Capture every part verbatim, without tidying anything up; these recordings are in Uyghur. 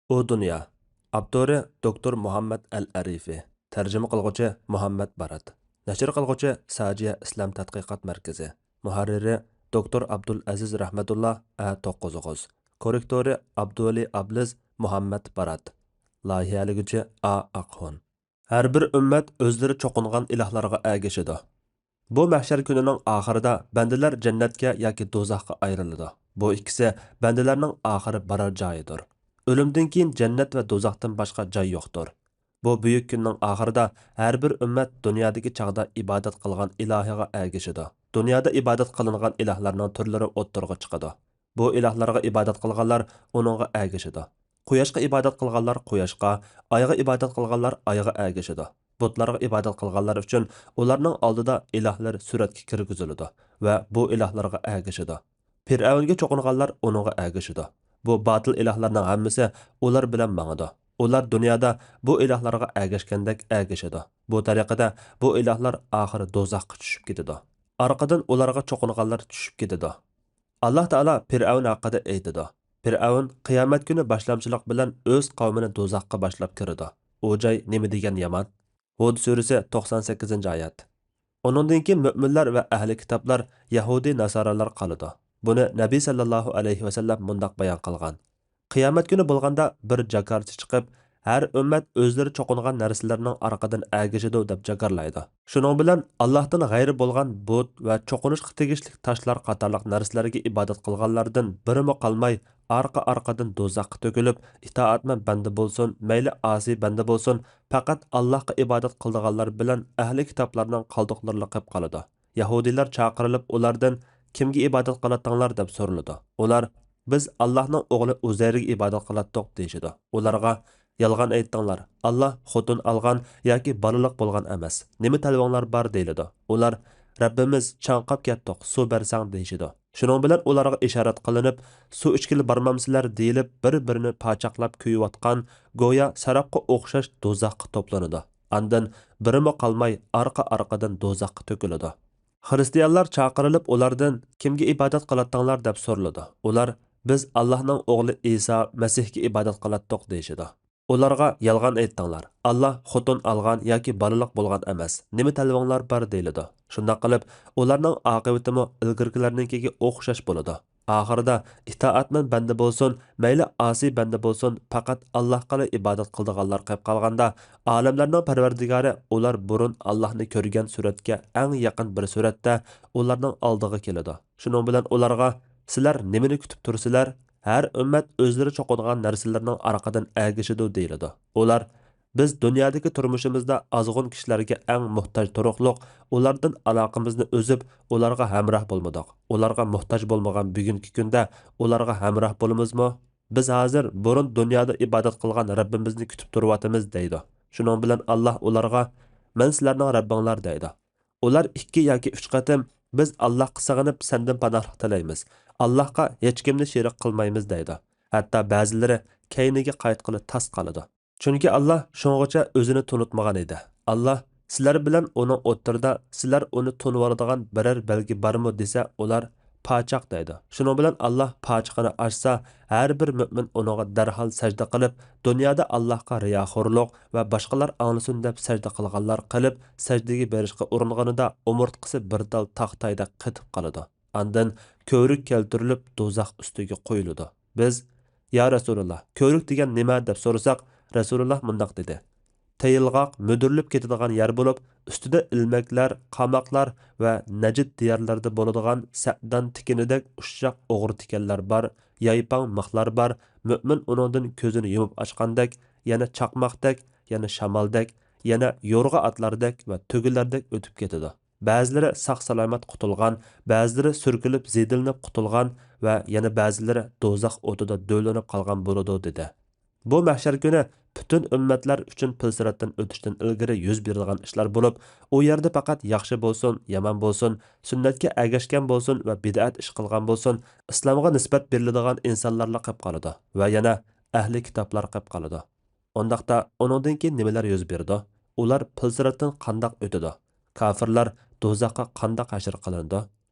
ئۇ دۇنيا. ئاپتورى دوكتور مۇھەممەد ئەل ئەرىفى. تەرجىمە قىلغۇچى مۇھەممەد بارات. نەشر قىلغۇچى ساجىيە ئىسلام تەتقىقات مەركىزى. مۇھەررىرى دوكتور ئابدۇلئەزىز رەھمەتۇللا ئە توققۇز ئوغۇز. كوررېكتورى ئابدۇۋەلى ئابلىز مۇھەممەد بارات. لايىھەلىگۈچى ئا ئاقھون. ھەر بىر ئۈممەت ئۆزلىرى چوقۇنغان ئىلاھلارغا ئەگىشىدۇ. بۇ مەھشەر كۈنىنىڭ ئاخىرىدا بەندىلەر جەننەتكە ياكى دوزاخقا ئايرىلىدۇ. بۇ ئىككىسى بەندىلەرنىڭ ئاخىرى بارار جايىدۇر. ئۆلۈمدىن كېيىن جەننەت ۋە دوزاختىن باشقا جاي يوقتۇر. بۇ بۈيۈك كۈننىڭ ئاخىرىدا ھەر بىر ئۈممەت دۇنيادىكى چاغدا ئىبادەت قىلغان ئىلاھىغا ئەگىشىدۇ. دۇنيادا ئىبادەت قىلىنغان ئىلاھلارنىڭ تۈرلىرى ئوتتۇرىغا چىقىدۇ. بۇ ئىلاھلارغا ئىبادەت قىلغانلار ئۇنىڭغا ئەگىشىدۇ. قۇياشقا ئىبادەت قىلغانلار قۇياشقا، ئايغا ئىبادەت قىلغانلار ئايغا ئەگىشىدۇ. بۇتلارغا ئىبادەت قىلغانلار ئۈچۈن ئۇلارنىڭ ئالدىدا ئىلاھلىرى سۈرەتكە كىرگۈزۈلىدۇ ۋە بۇ ئىلاھلارغا ئەگىشىدۇ. پىرئەۋنگە چوقۇنغانلار ئۇنىڭغا ئەگىشىدۇ. بۇ باتىل ئىلاھلارنىڭ ھەممىسى ئۇلار بىلەن ماڭىدۇ. ئۇلار دۇنيادا بۇ ئىلاھلارغا ئەگەشكەندەك ئەگىشىدۇ. بۇ تەرىقىدە بۇ ئىلاھلار ئاخىرى دوزاخقا چۈشۈپ كېتىدۇ. ئارقىدىن ئۇلارغا چوقۇنغانلار چۈشۈپ كېتىدۇ. ئاللاھ تائالا پىرئەۋن ھەققىدە ئېيتىدۇ. پىرئەۋن قىيامەت كۈنى باشلامچىلىق بىلەن ئۆز قەۋمىنى دوزاخقا باشلاپ كىرىدۇ. ئۇ جاي نېمە دېگەن يامان! ھۇد سۈرىسى، توقسان سەككىزىنچى ئايەت. ئۇنىڭدىن كېيىن مۆمىنلەر ۋە ئەھلى كىتابلار، يەھۇدىي ناسارالار قالىدۇ. بۇنى نەبى سەللەللاھۇ ئەلەيھى ۋەسەللەم مۇنداق بايان قىلغان: قىيامەت كۈنى بولغاندا بىر جاكارچى چىقىپ، ھەر ئۈممەت ئۆزلىرى چوقۇنغان نەرسىلىرىنىڭ ئارقىدىن ئەگىشىدۇ دەپ جاكارلايدۇ. شۇنىڭ بىلەن ئاللاھتىن غەيرى بولغان بۇت ۋە چوقۇنۇشقا تېگىشلىك تاشلار قاتارلىق نەرسىلەرگە ئىبادەت قىلغانلاردىن بىرىمۇ قالماي، ئارقا-ئارقىدىن دوزاخقا تۆكۈلۈپ، ئىتائەتمەن بەندە بولسۇن، مەيلى ئاسىي بەندە بولسۇن، پەقەت ئاللاھقا ئىبادەت قىلىدىغانلار بىلەن ئەھلى كىتابلارنىڭ قالدۇقلىرىلا قېپ قالىدۇ. يەھۇدىيلار چاقىرىلىپ ئۇلاردىن، كىمگە ئىبادەت قىلاتتىڭلار دەپ سورىلىدۇ. ئۇلار، بىز ئاللاھنىڭ ئوغلى ئۇزەيرگە ئىبادەت قىلاتتۇق دېيىشىدۇ. ئۇلارغا، يالغان ئېيتتىڭلار، ئاللاھ خوتۇن ئالغان ياكى بالىلىق بولغان ئەمەس، نېمە تەلىپىڭلار بار دېيىلىدۇ. ئۇلار، رەببىمىز چاڭقاپ كەتتۇق، سۇ بەرسەڭ دېيىشىدۇ. شۇنىڭ بىلەن ئۇلارغا ئىشارەت قىلىنىپ، سۇ ئىچكىلى بارمامسىلەر دېيىلىپ، بىر-بىرىنى پاچاقلاپ كۆيۈۋاتقان گويا سەراپقا ئوخشاش دوزاخقا توپلىنىدۇ. ئاندىن بىرىمۇ قالماي ئارقا-ئارقىدىن دوزاخقا تۆكۈلىدۇ. خىرىستىيانلار چاقىرىلىپ ئۇلاردىن، كىمگە ئىبادەت قىلاتتىڭلار دەپ سورىلىدۇ. ئۇلار، بىز ئاللاھنىڭ ئوغلى ئىسا مەسىھكە ئىبادەت قىلاتتۇق دېيىشىدۇ. ئۇلارغا يالغان ئېيتتىڭلار، ئاللاھ خوتۇن ئالغان ياكى بالىلىق بولغان ئەمەس، نېمە تەلىپىڭلار بار دېيىلىدۇ. شۇنداق قىلىپ ئۇلارنىڭ ئاقىۋىتىمۇ ئىلگىرىكىلەرنىڭكىگە ئوخشاش بولىدۇ. ئاخىرىدا ئىتائەتمەن بەندە بولسۇن، مەيلى ئاسىي بەندە بولسۇن، پەقەت ئاللاھقىلا ئىبادەت قىلىدىغانلار قېپ قالغاندا، ئالەملەرنىڭ پەرۋەردىگارى ئۇلار بۇرۇن ئاللاھنى كۆرگەن سۈرەتكە ئەڭ يېقىن بىر سۈرەتتە ئۇلارنىڭ ئالدىغا كېلىدۇ. شۇنىڭ بىلەن ئۇلارغا، سىلەر نېمىنى كۈتۈپ تۇرىسىلەر؟ ھەر ئۈممەت ئۆزلىرى چوقۇنغان نەرسىلىرىنىڭ ئارقىدىن ئەگىشىدۇ دېيىلىدۇ. ئۇلار، بىز دۇنيادىكى تۇرمۇشىمىزدا ئازغۇن كىشىلەرگە ئەڭ موھتاج تۇرۇقلۇق، ئۇلاردىن ئالاقىمىزنى ئۈزۈپ، ئۇلارغا ھەمراھ بولمىدۇق. ئۇلارغا موھتاج بولمىغان بۈگۈنكى كۈندە ئۇلارغا ھەمراھ بولىمىزمۇ؟ بىز ھازىر بۇرۇن دۇنيادا ئىبادەت قىلغان رەببىمىزنى كۈتۈپ تۇرۇۋاتىمىز دەيدۇ. شۇنىڭ بىلەن ئاللاھ ئۇلارغا، مەن سىلەرنىڭ رەببىڭلار دەيدۇ. ئۇلار ئىككى ياكى ئۈچ قېتىم، بىز ئاللاھقا سىغىنىپ سەندىن پاناھلىق تىلەيمىز، ئاللاھقا ھېچكىمنى شېرىك قىلمايمىز دەيدۇ. ھەتتا بەزىلىرى كەينىگە قايتقىلى تاس قالىدۇ. چۈنكى ئاللاھ شۇڭغىچە ئۆزىنى تونۇتمىغان ئىدى. ئاللاھ، سىلەر بىلەن ئۇنىڭ ئوتتۇرىدا سىلەر ئۇنى تونۇۋالىدىغان بىرەر بەلگە بارمۇ دېسە، ئۇلار، پاچاق دەيدۇ. شۇنىڭ بىلەن ئاللاھ پاچىقىنى ئاچسا، ھەر بىر مۆمىن ئۇنىڭغا دەرھال سەجدە قىلىپ، دۇنيادا ئاللاھقا رىياخورلۇق ۋە باشقىلار ئاڭلىسۇن دەپ سەجدە قىلغانلار قىلىپ، سەجدىگە بېرىشقا ئۇرۇنغىنىدا ئومۇرتقىسى بىر تال تاختايدەك قېتىپ قالىدۇ. ئاندىن كۆۋرۈك كەلتۈرۈلۈپ دوزاخ ئۈستىگە قويۇلىدۇ. بىز، يا رەسۇلاللاھ، كۆۋرۈك دېگەن نېمە؟ دەپ سورىساق، رەسۇلاللاھ مۇنداق دېدى: تېيىلغاق، مۈدۈرلۈپ كېتىدىغان يەر بولۇپ، ئۈستىدە ئىلمەكلەر، قاماقلار ۋە نەجد دىيارلىرىدا بولىدىغان سەئدان تىكىنىدەك ئۇششاق ئوغرى تىكەنلەر بار، يايپاڭ مىخلار بار، مۆمىن ئۇنىڭدىن كۆزىنى يۇمۇپ ئاچقاندەك، يەنە چاقماقتەك، يەنە شامالدەك، يەنە يورغا ئاتلاردەك ۋە تۆگىلەردەك ئۆتۈپ كېتىدۇ. بەزىلىرى ساق-سالامەت قۇتۇلغان، بەزىلىرى سۈركىلىپ زېدىلىنىپ قۇتۇلغان ۋە يەنە بەزىلىرى دوزاخ ئوتىدا دۆۋىلىنىپ قالغان بولىدۇ، دېدى. بۇ مەھشەر كۈنى پۈتۈن ئۈممەتلەر ئۈچۈن پىلسىراتتىن ئۆتۈشتىن ئىلگىرى يۈز بېرىدىغان ئىشلار بولۇپ، ئۇ يەردە پەقەت ياخشى بولسۇن، يامان بولسۇن، سۈننەتكە ئەگەشكەن بولسۇن ۋە بىدئەت ئىش قىلغان بولسۇن، ئىسلامغا نىسبەت بېرىلىدىغان ئىنسانلارلا قېپ قالىدۇ ۋە يەنە ئەھلى كىتابلار قېپ قالىدۇ. ئۇنداقتا ئۇنىڭدىن كېيىن نېمىلەر يۈز بېرىدۇ؟ ئۇلار پىلسىراتتىن قانداق ئۆتىدۇ؟ كاپىرلار دوزاخقا قانداق ھەشر قىلىنىدۇ؟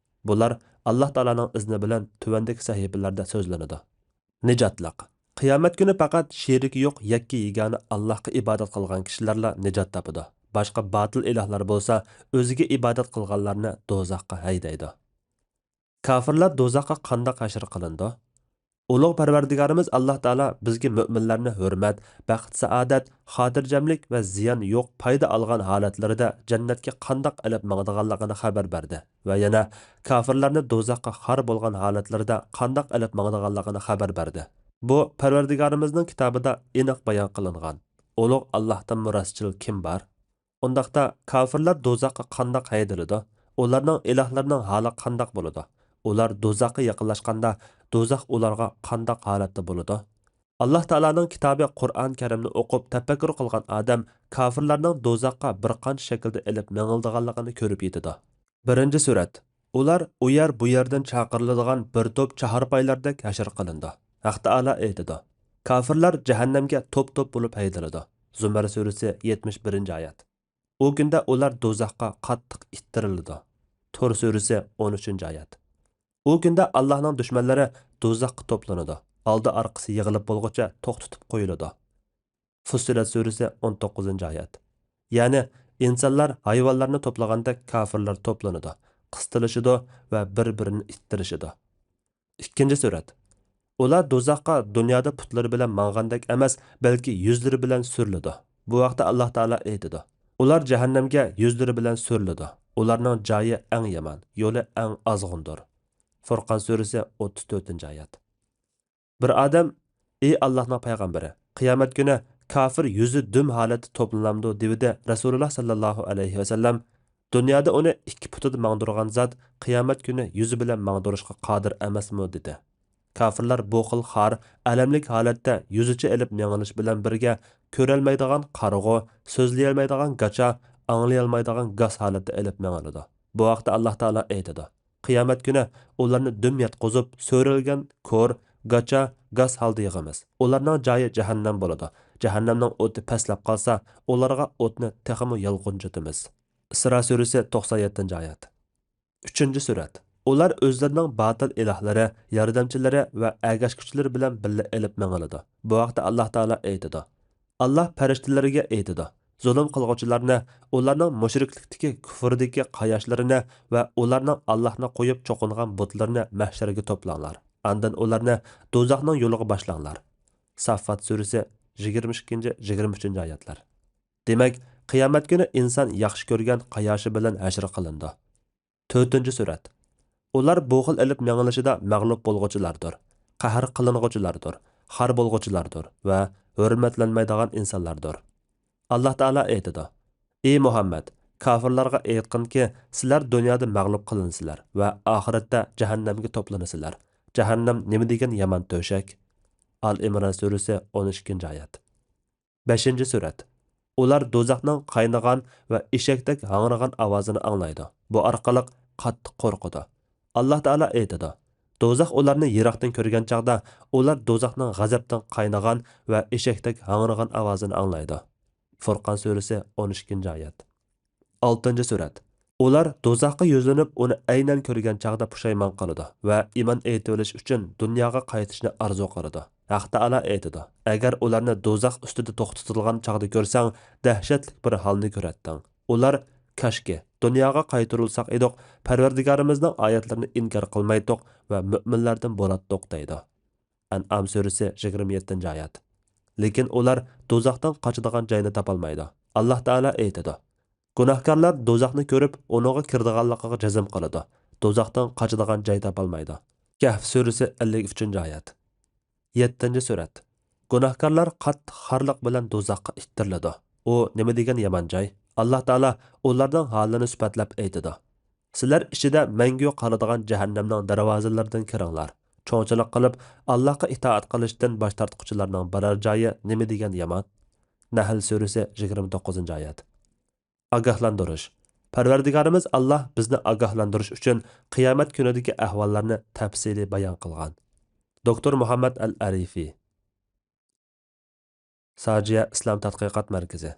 بۇلار ئاللاھ تائالانىڭ ئىزنى بىلەن تۆۋەندىكى سەھىپىلەردە سۆزلىنىدۇ. نىجاتلىق. قىيامەت كۈنى پەقەت شېرىكى يوق يەككە يېگانە ئاللاھقا ئىبادەت قىلغان كىشىلەرلا نىجات تاپىدۇ. باشقا باتىل ئىلاھلار بولسا ئۆزىگە ئىبادەت قىلغانلارنى دوزاخقا ھەيدەيدۇ. كاپىرلار دوزاخقا قانداق ھەشر قىلىنىدۇ؟ ئۇلۇغ پەرۋەردىگارىمىز ئاللاھ تائالا بىزگە مۆمىنلەرنى ھۆرمەت، بەخت-سائادەت، خاتىرجەملىك ۋە زىيان يوق پايدا ئالغان ھالەتلىرىدە جەننەتكە قانداق ئېلىپ ماڭىدىغانلىقىنى خەۋەر بەردى ۋە يەنە كاپىرلارنى دوزاخقا خار بولغان ھالەتلىرىدە قانداق ئېلىپ ماڭىدىغانلىقىنى خەۋەر بەردى. بۇ پەرۋەردىگارىمىزنىڭ كىتابىدا ئېنىق بايان قىلىنغان. ئۇلۇغ ئاللاھتىنمۇ راستچىل كىم بار؟ ئۇنداقتا كاپىرلار دوزاخقا قانداق ھەيدىلىدۇ؟ ئۇلارنىڭ ئىلاھلىرىنىڭ ھالى قانداق بولىدۇ؟ ئۇلار دوزاخقا يېقىنلاشقاندا دوزاخ ئۇلارغا قانداق ھالەتتە بولىدۇ؟ ئاللاھ تائالانىڭ كىتابى قۇرئان كەرىمنى ئوقۇپ تەپەككۇر قىلغان ئادەم كاپىرلارنىڭ دوزاخقا بىر قانچە شەكىلدە ئېلىپ مېڭىلىدىغانلىقىنى كۆرۈپ يېتىدۇ. بىرىنچى سۈرەت. ئۇلار ئۇ يەر بۇ يەردىن چاقىرىلىدىغان بىر توپ چاھارپايلاردەك ھەشر قىلىنىدۇ. ھەق تائالا ئېيتىدۇ، كاپىرلار جەھەننەمگە توپ-توپ بولۇپ ھەيدىلىدۇ. زۇمەر سۈرىسى، يەتمىش بىرىنچى ئايەت. ئۇ كۈندە ئۇلار دوزاخقا قاتتىق ئىتتىرىلىدۇ. تور سۈرىسى، ئون ئۈچىنچى ئايەت. ئۇ كۈندە ئاللاھنىڭ دۈشمەنلىرى دوزاخقا توپلىنىدۇ. ئالدى-ئارقىسى يىغىلىپ بولغۇچە توختىتىپ قويۇلىدۇ. فۇسسىلەت سۈرىسى، ئون توققۇزىنچى ئايەت. يەنى ئىنسانلار ھايۋانلارنى توپلىغاندەك كاپىرلار توپلىنىدۇ، قىستىلىشىدۇ ۋە بىر-بىرىنى ئىتتىرىشىدۇ. ئىككىنچى سۈرەت. ئۇلار دوزاخقا دۇنيادا پۇتلىرى بىلەن ماڭغاندەك ئەمەس، بەلكى يۈزلىرى بىلەن سۈرۈلىدۇ. بۇ ھەقتە ئاللاھ تائالا ئېيتىدۇ، ئۇلار جەھەننەمگە يۈزلىرى بىلەن سۈرۈلىدۇ. ئۇلارنىڭ جايى ئەڭ يامان، يولى ئەڭ ئازغۇندۇر. فۇرقان سۈرىسى، ئوتتۇز تۆتىنچى ئايەت. بىر ئادەم، ئى ئاللاھنىڭ پەيغەمبىرى، قىيامەت كۈنى كاپىر يۈزى دۈم ھالەتتە توپلىنامدۇ؟ دېۋىدى. رەسۇلۇللاھ ساللاللاھۇ ئەلەيھى ۋەسەللەم، دۇنيادا ئۇنى ئىككى پۇتىدا ماڭدۇرغان زات قىيامەت كۈنى يۈزى بىلەن ماڭدۇرۇشقا قادىر ئەمەسمۇ؟ دېدى. كاپىرلار بۇ خىل خار، ئەلەملىك ھالەتتە يۈزىچە ئېلىپ مېڭىلىش بىلەن بىرگە، كۆرەلمەيدىغان قارىغۇ، سۆزلىيەلمەيدىغان گاچا، ئاڭلىيالمايدىغان گاس ھالەتتە ئېلىپ مېڭىلىدۇ. بۇ ھەقتە ئاللاھ تائالا ئېيتىدۇ، قىيامەت كۈنى ئۇلارنى دۈم ياتقۇزۇپ، سۆرەلگەن، كور، گاچا، گاس ھالدا يىغىمىز. ئۇلارنىڭ جايى جەھەننەم بولىدۇ. جەھەننەمنىڭ ئوتى پەسلەپ قالسا، ئۇلارغا ئوتنى تېخىمۇ يالقۇنجىتىمىز. ئىسرا سۈرىسى، توقسان يەتتىنچى ئايەت. ئۈچىنچى سۈرەت. ئۇلار ئۆزلىرىنىڭ باتىل ئىلاھلىرى، ياردەمچىلىرى ۋە ئەگەشكۈچىلىرى بىلەن بىللە ئېلىپ مېڭىلىدۇ. بۇ ھەقتە ئاللاھ تائالا ئېيتىدۇ، ئاللاھ پەرىشتىلىرىگە ئېيتىدۇ، زۇلۇم قىلغۇچىلارنى، ئۇلارنىڭ مۇشرىكلىكتىكى، كۇفرىدىكى قاياشلىرىنى ۋە ئۇلارنىڭ ئاللاھنى قويۇپ چوقۇنغان بۇتلىرىنى مەھشەرگە توپلاڭلار. ئاندىن ئۇلارنى دوزاخنىڭ يولىغا باشلاڭلار. ساففات سۈرىسى، يىگىرمە ئىككىنچى، يىگىرمە ئۈچىنچى ئايەتلەر. دېمەك، قىيامەت كۈنى ئىنسان ياخشى كۆرگەن قاياشى بىلەن ھەشر قىلىنىدۇ. تۆتىنچى سۈرەت. ئۇلار بۇ خىل ئېلىپ مېڭىلىشىدا مەغلۇپ بولغۇچىلاردۇر، قەھەر قىلىنغۇچىلاردۇر، خار بولغۇچىلاردۇر ۋە ھۆرمەتلەنمەيدىغان ئىنسانلاردۇر. ئاللاھ تائالا ئېيتىدۇ، ئى مۇھەممەد، كاپىرلارغا ئېيتقىنكى، سىلەر دۇنيادا مەغلۇپ قىلىنىسىلەر ۋە ئاخىرەتتە جەھەننەمگە توپلىنىسىلەر. جەھەننەم نېمە دېگەن يامان تۆشەك! ئال ئىمران سۈرىسى، ئون ئىككىنچى ئايەت. بەشىنچى سۈرەت. ئۇلار دوزاخنىڭ قاينىغان ۋە ئېشەكتەك ھاڭرىغان ئاۋازىنى ئاڭلايدۇ. بۇ ئارقىلىق قاتتىق قورقىدۇ. ئاللاھ تائالا ئېيتىدۇ، دوزاخ ئۇلارنى يىراقتىن كۆرگەن چاغدا، ئۇلار دوزاخنىڭ غەزەپتىن قاينىغان ۋە ئېشەكتەك ھاڭرىغان ئاۋازىنى ئاڭلايدۇ. فۇرقان سۈرىسى، ئون ئىككىنچى ئايەت. ئالتىنچى سۈرەت. ئۇلار دوزاخقا يۈزلىنىپ، ئۇنى ئەينەن كۆرگەن چاغدا پۇشايمان قىلىدۇ ۋە ئىمان ئېيتىۋېلىش ئۈچۈن دۇنياغا قايتىشنى ئارزۇ قىلىدۇ. ھەق تائالا ئېيتىدۇ، ئەگەر ئۇلارنى دوزاخ ئۈستىدە توختىتىلغان چاغدا كۆرسەڭ، دەھشەتلىك بىر ھالنى كۆرەتتىڭ. ئۇلار، كاشكى، دۇنياغا قايتۇرۇلساق ئىدۇق، پەرۋەردىگارىمىزنىڭ ئايەتلىرىنى ئىنكار قىلمايتتۇق ۋە مۆمىنلەردىن بولاتتۇق، دەيدۇ. ئەنئام سۈرىسى، يىگىرمە يەتتىنچى ئايەت. لېكىن ئۇلار دوزاختىن قاچىدىغان جاينى تاپالمايدۇ. ئاللاھ تائالا ئېيتىدۇ، گۇناھكارلار دوزاخنى كۆرۈپ، ئۇنىڭغا كىرىدىغانلىقىغا جەزم قىلىدۇ. دوزاختىن قاچىدىغان جاي تاپالمايدۇ. كەھف سۈرىسى، ئەللىك ئۈچىنچى ئايەت. يەتتىنچى سۈرەت. گۇناھكارلار قاتتىق خارلىق بىلەن دوزاخقا ئىتتىرىلىدۇ. ئۇ نېمە دېگەن يامان جاي! ئاللاھ تائالا ئۇلارنىڭ ھالىنى سۈپەتلەپ ئېيتىدۇ، سىلەر ئىچىدە مەڭگۈ قالىدىغان جەھەننەمنىڭ دەرۋازىلىرىدىن كىرىڭلار. چوڭچىلىق قىلىپ، ئاللاھقا ئىتائەت قىلىشتىن باش تارتقۇچىلارنىڭ بارار جايى نېمە دېگەن يامان! نەھل سۈرىسى، يىگىرمە توققۇزىنچى ئايەت. ئاگاھلاندۇرۇش. پەرۋەردىگارىمىز ئاللاھ بىزنى ئاگاھلاندۇرۇش ئۈچۈن قىيامەت كۈنىدىكى ئەھۋاللارنى تەپسىلىي بايان قىلغان. دوكتور مۇھەممەد ئەل ئەرىفى. ساجىيە ئىسلام تەتقىقات مەركىزى.